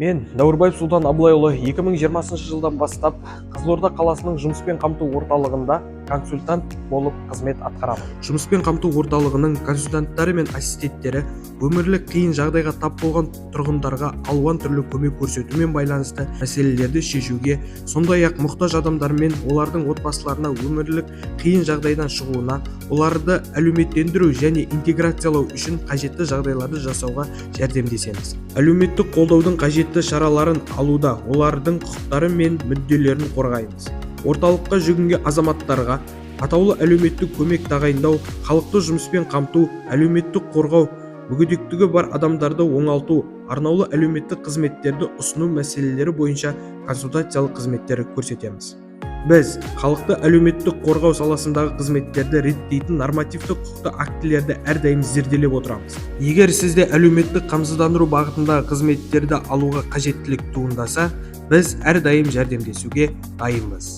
Мен, Дәуірбаев Сұлтан Абылайұлы, 2020 жылдан бастап Қызылорда қаласының жұмыспен қамту орталығында консультант болып қызмет атқарамын. Жұмыспен қамту орталығының консультанттары мен ассистенттері өмірлік қиын жағдайға тап болған тұрғындарға алуан түрлі көмек көрсетумен байланысты мәселелерді шешуге, сондай-ақ мұқтаж адамдар мен олардың отбасыларына өмірлік қиын жағдайдан шығуына, оларды әлеуметтендіру және интеграциялау үшін қажетті жағдайларды жасауға жәрдемдесеміз. Әлеуметтік қолдаудың қажетті шараларын алуда олардың құқықтары мен мүдделерін қорғаймыз. Орталыққа жүгінген азаматтарға атаулы әлеуметтік көмек тағайындау, халықты жұмыспен қамту, әлеуметтік қорғау, мүгедектігі бар адамдарды оңалту, арнаулы әлеуметтік қызметтерді ұсыну мәселелері бойынша консультациялық қызметтер көрсетеміз. Біз халықты әлеуметтік қорғау саласындағы қызметтерді реттейтін нормативтік құқықтық актілерді әрдайым зерделеп отырамыз. Егер сізде әлеуметтік қамсыздандыру бағытындағы қызметтерді алуға қажеттілік туындаса, біз әрдайым жәрдемдесуге дайынбыз.